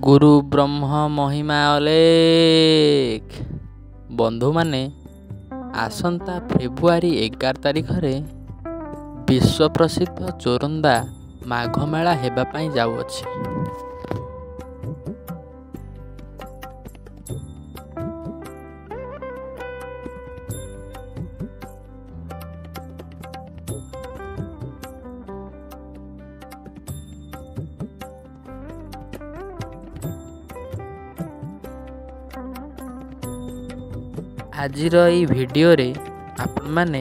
ଗୁରୁ ବ୍ରହ୍ମ ମହିମା ଅଲେଖ। ବନ୍ଧୁମାନେ, ଆସନ୍ତା ଫେବୃଆରୀ 11 ତାରିଖରେ ବିଶ୍ୱପ୍ରସିଦ୍ଧ ଯୋରନ୍ଦା ମାଘମେଳା ହେବା ପାଇଁ ଯାଉଅଛି। ଆଜିର ଏଇ ଭିଡ଼ିଓରେ ଆପଣମାନେ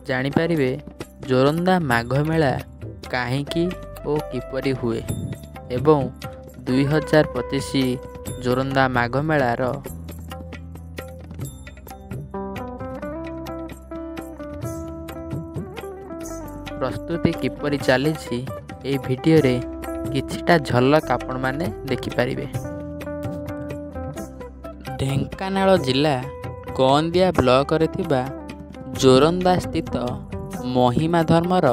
ଜାଣିପାରିବେ ଯୋରନ୍ଦା ମାଘମେଳା କାହିଁକି ଓ କିପରି ହୁଏ ଏବଂ 2025 ଯୋରନ୍ଦା ମାଘମେଳାର ପ୍ରସ୍ତୁତି କିପରି ଚାଲିଛି। ଏହି ଭିଡ଼ିଓରେ କିଛିଟା ଝଲକ ଆପଣମାନେ ଦେଖିପାରିବେ। ଢେଙ୍କାନାଳ ଜିଲ୍ଲା ଗଁଦିଆ ବ୍ଲକରେ ଥିବା ଯୋରନ୍ଦା ସ୍ଥିତ ମହିମା ଧର୍ମର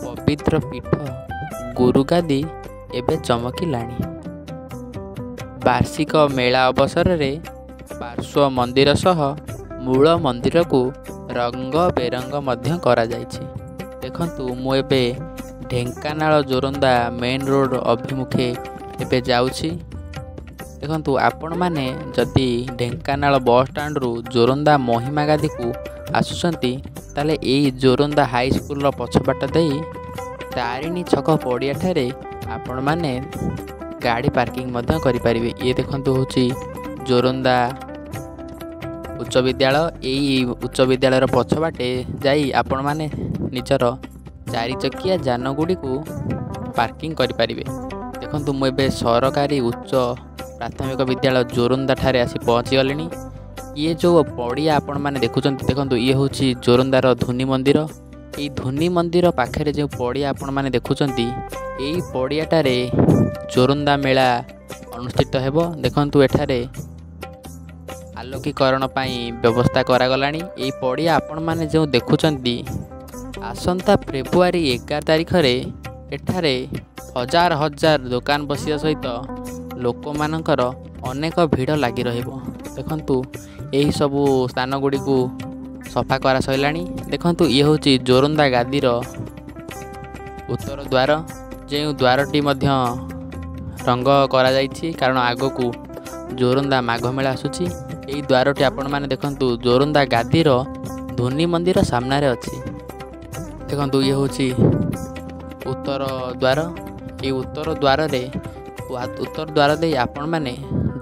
ପବିତ୍ର ପୀଠ ଗୁରୁଗାଦି ଏବେ ଚମକିଲାଣି। ବାର୍ଷିକ ମେଳା ଅବସରରେ ପାର୍ଶ୍ୱ ମନ୍ଦିର ସହ ମୂଳ ମନ୍ଦିରକୁ ରଙ୍ଗ ବେରଙ୍ଗ ମଧ୍ୟ କରାଯାଇଛି। ଦେଖନ୍ତୁ, ମୁଁ ଏବେ ଢେଙ୍କାନାଳ ଯୋରନ୍ଦା ମେନ୍ ରୋଡ଼ ଅଭିମୁଖେ ଏବେ ଯାଉଛି। ଦେଖନ୍ତୁ, ଆପଣମାନେ ଯଦି ଢେଙ୍କାନାଳ ବସ୍ ଷ୍ଟାଣ୍ଡରୁ ଯୋରନ୍ଦା ମହିମା ଗାଦିକୁ ଆସୁଛନ୍ତି, ତାହେଲେ ଏଇ ଯୋରନ୍ଦା ହାଇସ୍କୁଲର ପଛବାଟ ଦେଇ ତାରିଣୀ ଛକ ପଡ଼ିଆଠାରେ ଆପଣମାନେ ଗାଡ଼ି ପାର୍କିଂ ମଧ୍ୟ କରିପାରିବେ। ଇଏ ଦେଖନ୍ତୁ, ହେଉଛି ଯୋରନ୍ଦା ଉଚ୍ଚ ବିଦ୍ୟାଳୟ। ଏଇ ଉଚ୍ଚ ବିଦ୍ୟାଳୟର ପଛବାଟେ ଯାଇ ଆପଣମାନେ ନିଜର ଚାରିଚକିଆ ଯାନ ଗୁଡ଼ିକୁ ପାର୍କିଂ କରିପାରିବେ। ଦେଖନ୍ତୁ, ମୁଁ ଏବେ ସରକାରୀ ଉଚ୍ଚ ପ୍ରାଥମିକ ବିଦ୍ୟାଳୟ ଯୋରନ୍ଦା ଠାରେ ଆସି ପହଞ୍ଚିଗଲିଣି। ଇଏ ଯେଉଁ ପଡ଼ିଆ ଆପଣମାନେ ଦେଖୁଛନ୍ତି, ଦେଖନ୍ତୁ, ଇଏ ହେଉଛି ଯୋରନ୍ଦାର ଧୁନି ମନ୍ଦିର। ଏଇ ଧୁନି ମନ୍ଦିର ପାଖରେ ଯେଉଁ ପଡ଼ିଆ ଆପଣମାନେ ଦେଖୁଛନ୍ତି, ଏଇ ପଡ଼ିଆଟାରେ ଯୋରନ୍ଦା ମେଳା ଅନୁଷ୍ଠିତ ହେବ। ଦେଖନ୍ତୁ, ଏଠାରେ ଆଲୋକୀକରଣ ପାଇଁ ବ୍ୟବସ୍ଥା କରାଗଲାଣି। ଏଇ ପଡ଼ିଆ ଆପଣମାନେ ଯେଉଁ ଦେଖୁଛନ୍ତି, ଆସନ୍ତା ଫେବୃଆରୀ 11 ତାରିଖରେ ଏଠାରେ ହଜାର ହଜାର ଦୋକାନ ବସିବା ସହିତ ଲୋକମାନଙ୍କର ଅନେକ ଭିଡ଼ ଲାଗି ରହିବ। ଦେଖନ୍ତୁ, ଏହିସବୁ ସ୍ଥାନ ଗୁଡ଼ିକୁ ସଫା କରା ସରିଲାଣି। ଦେଖନ୍ତୁ, ଇଏ ହେଉଛି ଯୋରନ୍ଦା ଗାଦିର ଉତ୍ତର ଦ୍ୱାର, ଯେଉଁ ଦ୍ୱାରଟି ମଧ୍ୟ ରଙ୍ଗ କରାଯାଇଛି, କାରଣ ଆଗକୁ ଯୋରନ୍ଦା ମାଘମେଳା ଆସୁଛି। ଏଇ ଦ୍ୱାରଟି ଆପଣମାନେ ଦେଖନ୍ତୁ, ଯୋରନ୍ଦା ଗାଦିର ଧୁନି ମନ୍ଦିର ସାମ୍ନାରେ ଅଛି। ଦେଖନ୍ତୁ, ଇଏ ହେଉଛି ଉତ୍ତର ଦ୍ୱାର। ଏଇ ଉତ୍ତର ଦ୍ୱାରରେ, ଉତ୍ତର ଦ୍ୱାର ଦେଇ ଆପଣମାନେ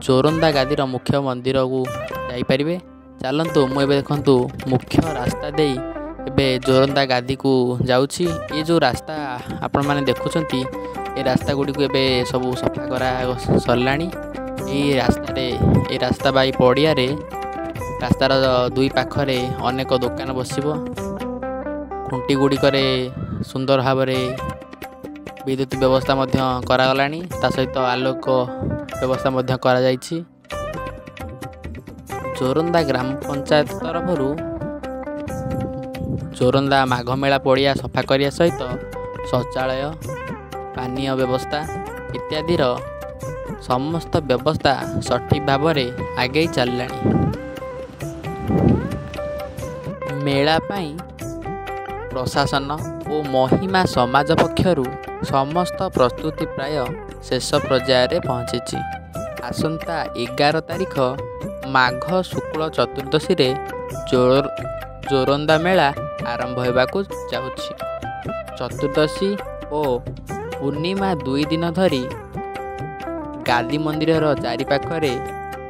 ଯୋରନ୍ଦା ଗାଦିର ମୁଖ୍ୟ ମନ୍ଦିରକୁ ଯାଇପାରିବେ। ଚାଲନ୍ତୁ, ମୁଁ ଏବେ ଦେଖନ୍ତୁ ମୁଖ୍ୟ ରାସ୍ତା ଦେଇ ଏବେ ଯୋରନ୍ଦା ଗାଦିକୁ ଯାଉଛି। ଏ ଯେଉଁ ରାସ୍ତା ଆପଣମାନେ ଦେଖୁଛନ୍ତି, ଏ ରାସ୍ତା ଗୁଡ଼ିକୁ ଏବେ ସବୁ ସଫା କରା ସରିଲାଣି। ଏଇ ରାସ୍ତାରେ, ଏଇ ରାସ୍ତା ବା ଏଇ ପଡ଼ିଆରେ ରାସ୍ତାର ଦୁଇ ପାଖରେ ଅନେକ ଦୋକାନ ବସିବ। ଖୁଣ୍ଟି ଗୁଡ଼ିକରେ ସୁନ୍ଦର ଭାବରେ ବିଦ୍ୟୁତ ବ୍ୟବସ୍ଥା ମଧ୍ୟ କରାଗଲାଣି, ତା ସହିତ ଆଲୋକ ବ୍ୟବସ୍ଥା ମଧ୍ୟ କରାଯାଇଛି। ଯୋରନ୍ଦା ଗ୍ରାମ ପଞ୍ଚାୟତ ତରଫରୁ ଯୋରନ୍ଦା ମାଘମେଳା ପଡ଼ିଆ ସଫା କରିବା ସହିତ ଶୌଚାଳୟ, ପାନୀୟ ବ୍ୟବସ୍ଥା ଇତ୍ୟାଦିର ସମସ୍ତ ବ୍ୟବସ୍ଥା ସଠିକ୍ ଭାବରେ ଆଗେଇ ଚାଲିଲାଣି। ମେଳା ପାଇଁ ପ୍ରଶାସନ ଓ ମହିମା ସମାଜ ପକ୍ଷରୁ ସମସ୍ତ ପ୍ରସ୍ତୁତି ପ୍ରାୟ ଶେଷ ପର୍ଯ୍ୟାୟରେ ପହଞ୍ଚିଛି। ଆସନ୍ତା 11 ତାରିଖ ମାଘ ଶୁକ୍ଳ ଚତୁର୍ଦ୍ଦଶୀରେ ଯୋରନ୍ଦା ମେଳା ଆରମ୍ଭ ହେବାକୁ ଯାଉଛି। ଚତୁର୍ଦ୍ଦଶୀ ଓ ପୂର୍ଣ୍ଣିମା 2 ଦିନ ଧରି ଗାଦି ମନ୍ଦିରର ଚାରିପାଖରେ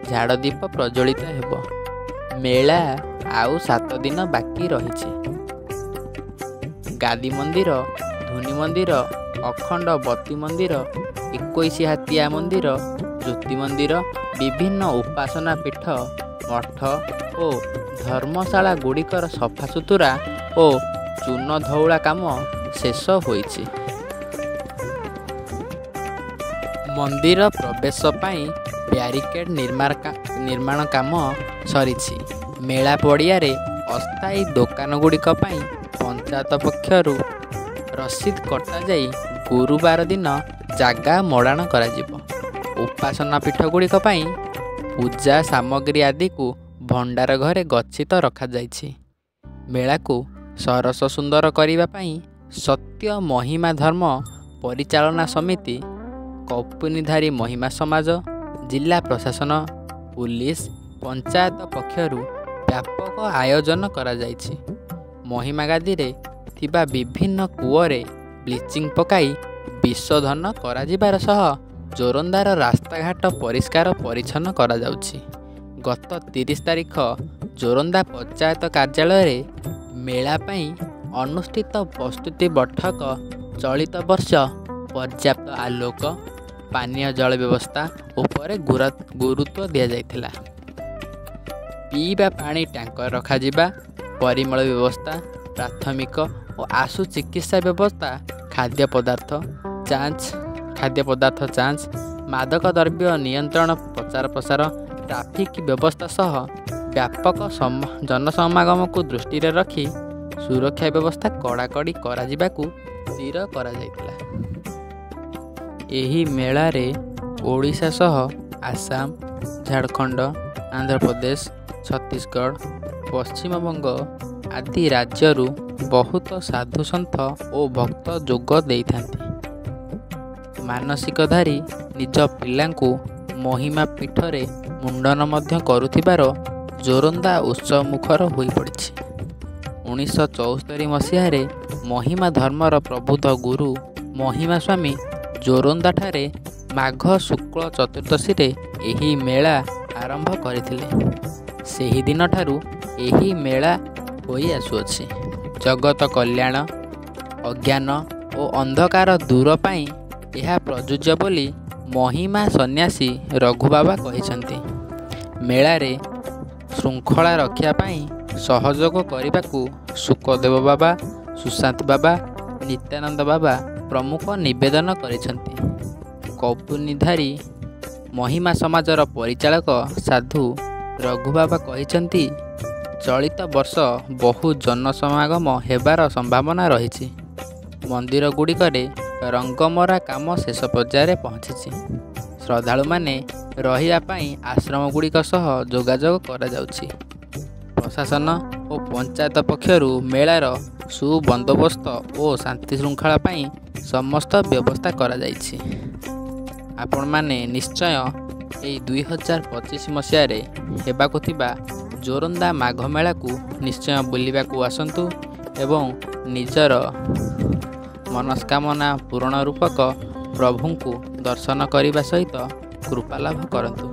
ଝାଡ଼ଦୀପ ପ୍ରଜ୍ୱଳିତ ହେବ। ମେଳା ଆଉ 7 ଦିନ ବାକି ରହିଛି। ଗାଦି ମନ୍ଦିର, ଧୁନି ମନ୍ଦିର, ଅଖଣ୍ଡ ବତୀ ମନ୍ଦିର, 21 ହାତିଆ ମନ୍ଦିର, ଜ୍ୟୋତି ମନ୍ଦିର, ବିଭିନ୍ନ ଉପାସନା ପୀଠ, ମଠ ଓ ଧର୍ମଶାଳା ଗୁଡ଼ିକର ସଫାସୁତୁରା ଓ ଚୂନ ଧଉଳା କାମ ଶେଷ ହୋଇଛି। ମନ୍ଦିର ପ୍ରବେଶ ପାଇଁ ବ୍ୟାରିକେଡ୍ ନିର୍ମାଣ କାମ ସରିଛି। ମେଳା ପଡ଼ିଆରେ ଅସ୍ଥାୟୀ ଦୋକାନଗୁଡ଼ିକ ପାଇଁ ପଞ୍ଚାୟତ ପକ୍ଷରୁ ରସିଦ କଟାଯାଇ ଗୁରୁବାର ଦିନ ଜାଗା ମଡ଼ାଣ କରାଯିବ। ଉପାସନା ପୀଠଗୁଡ଼ିକ ପାଇଁ ପୂଜା ସାମଗ୍ରୀ ଆଦିକୁ ଭଣ୍ଡାର ଘରେ ଗଚ୍ଛିତ ରଖାଯାଇଛି। ମେଳାକୁ ସରସ ସୁନ୍ଦର କରିବା ପାଇଁ ସତ୍ୟ ମହିମା ଧର୍ମ ପରିଚାଳନା ସମିତି, କୌପୀନଧାରୀ ମହିମା ସମାଜ, ଜିଲ୍ଲା ପ୍ରଶାସନ, ପୁଲିସ, ପଞ୍ଚାୟତ ପକ୍ଷରୁ ବ୍ୟାପକ ଆୟୋଜନ କରାଯାଇଛି। ମହିମା ଗାଦିରେ ଥିବା ବିଭିନ୍ନ କୂଅରେ ବ୍ଲିଚିଂ ପକାଇ ବିଶୋଧନ କରାଯିବାର ସହ ଯୋରନ୍ଦାର ରାସ୍ତାଘାଟ ପରିଷ୍କାର ପରିଚ୍ଛନ୍ନ କରାଯାଉଛି। ଗତ 30 ତାରିଖ ଯୋରନ୍ଦା ପଞ୍ଚାୟତ କାର୍ଯ୍ୟାଳୟରେ ମେଳା ପାଇଁ ଅନୁଷ୍ଠିତ ପ୍ରସ୍ତୁତି ବୈଠକ ଚଳିତ ବର୍ଷ ପର୍ଯ୍ୟାପ୍ତ ଆଲୋକ, ପାନୀୟ ଜଳ ବ୍ୟବସ୍ଥା ଉପରେ ଗୁରୁତ୍ୱ ଦିଆଯାଇଥିଲା। ପିଇବା ପାଣି ଟ୍ୟାଙ୍କର ରଖାଯିବା, ପରିମଳ ବ୍ୟବସ୍ଥା, ପ୍ରାଥମିକ ଓ ଆଶୁ ଚିକିତ୍ସା ବ୍ୟବସ୍ଥା, ଖାଦ୍ୟ ପଦାର୍ଥ ଯାଞ୍ଚ, ମାଦକ ଦ୍ରବ୍ୟ ନିୟନ୍ତ୍ରଣ, ପ୍ରଚାର ପ୍ରସାର, ଟ୍ରାଫିକ୍ ବ୍ୟବସ୍ଥା ସହ ବ୍ୟାପକ ଜନସମାଗମକୁ ଦୃଷ୍ଟିରେ ରଖି ସୁରକ୍ଷା ବ୍ୟବସ୍ଥା କଡ଼ାକଡ଼ି କରାଯିବାକୁ ସ୍ଥିର କରାଯାଇଥିଲା। ଏହି ମେଳାରେ ଓଡ଼ିଶା ସହ ଆସାମ, ଝାଡ଼ଖଣ୍ଡ, ଆନ୍ଧ୍ରପ୍ରଦେଶ, ଛତିଶଗଡ଼, ପଶ୍ଚିମବଙ୍ଗ ଆଦି ରାଜ୍ୟରୁ ବହୁତ ସାଧୁସନ୍ଥ ଓ ଭକ୍ତ ଯୋଗ ଦେଇଥାନ୍ତି। ମାନସିକଧାରୀ ନିଜ ପିଲାଙ୍କୁ ମହିମା ପୀଠରେ ମୁଣ୍ଡନ ମଧ୍ୟ କରୁଥିବାର ଯୋରନ୍ଦା ଉତ୍ସବମୁଖର ହୋଇପଡ଼ିଛି। 1974 ମସିହାରେ ମହିମା ଧର୍ମର ପ୍ରବୁଦ୍ଧ ଗୁରୁ ମହିମା ସ୍ୱାମୀ ଯୋରନ୍ଦାଠାରେ ମାଘ ଶୁକ୍ଳ ଚତୁର୍ଦ୍ଦଶୀରେ ଏହି ମେଳା ଆରମ୍ଭ କରିଥିଲେ। ସେହିଦିନଠାରୁ ଏହି ମେଳା ହୋଇ ଆସୁଅଛି। ଜଗତ କଲ୍ୟାଣ, ଅଜ୍ଞାନ ଓ ଅନ୍ଧକାର ଦୂର ପାଇଁ ଏହା ପ୍ରଯୁଜ୍ୟ ବୋଲି ମହିମା ସନ୍ନ୍ୟାସୀ ରଘୁବାବା କହିଛନ୍ତି। ମେଳାରେ ଶୃଙ୍ଖଳା ରକ୍ଷା ପାଇଁ ସହଯୋଗ କରିବାକୁ ଶୁକଦେବ ବାବା, ସୁଶାନ୍ତ ବାବା, ନିତ୍ୟାନନ୍ଦ ବାବା ପ୍ରମୁଖ ନିବେଦନ କରିଛନ୍ତି। କୌପୀନଧାରୀ ମହିମା ସମାଜର ପରିଚାଳକ ସାଧୁ ରଘୁବାବା କହିଛନ୍ତି, ଚଳିତ ବର୍ଷ ବହୁ ଜନସମାଗମ ହେବାର ସମ୍ଭାବନା ରହିଛି। ମନ୍ଦିରଗୁଡ଼ିକରେ ରଙ୍ଗମରା କାମ ଶେଷ ପର୍ଯ୍ୟାୟରେ ପହଞ୍ଚିଛି। ଶ୍ରଦ୍ଧାଳୁମାନେ ରହିବା ପାଇଁ ଆଶ୍ରମଗୁଡ଼ିକ ସହ ଯୋଗାଯୋଗ କରାଯାଉଛି। ପ୍ରଶାସନ ଓ ପଞ୍ଚାୟତ ପକ୍ଷରୁ ମେଳାର ସୁବନ୍ଦୋବସ୍ତ ଓ ଶାନ୍ତିଶୃଙ୍ଖଳା ପାଇଁ ସମସ୍ତ ବ୍ୟବସ୍ଥା କରାଯାଇଛି। ଆପଣମାନେ ନିଶ୍ଚୟ ଏହି 2025 ମସିହାରେ ହେବାକୁ ଥିବା ଯୋରନ୍ଦା ମାଘ ମେଳାକୁ ନିଶ୍ଚୟ ବୁଲିବାକୁ ଆସନ୍ତୁ ଏବଂ ନିଜର ମନସ୍କାମନା ପୂରଣ ରୂପକ ପ୍ରଭୁଙ୍କୁ ଦର୍ଶନ କରିବା ସହିତ କୃପା ଲାଭ କରନ୍ତୁ।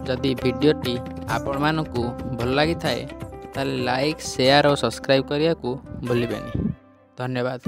ଯଦି ଭିଡ଼ିଓଟି ଆପଣମାନଙ୍କୁ ଭଲ ଲାଗିଥାଏ, ତାହେଲେ ଲାଇକ୍, ସେୟାର ଓ ସବସ୍କ୍ରାଇବ୍ କରିବାକୁ ଭୁଲିବେନି। ଧନ୍ୟବାଦ।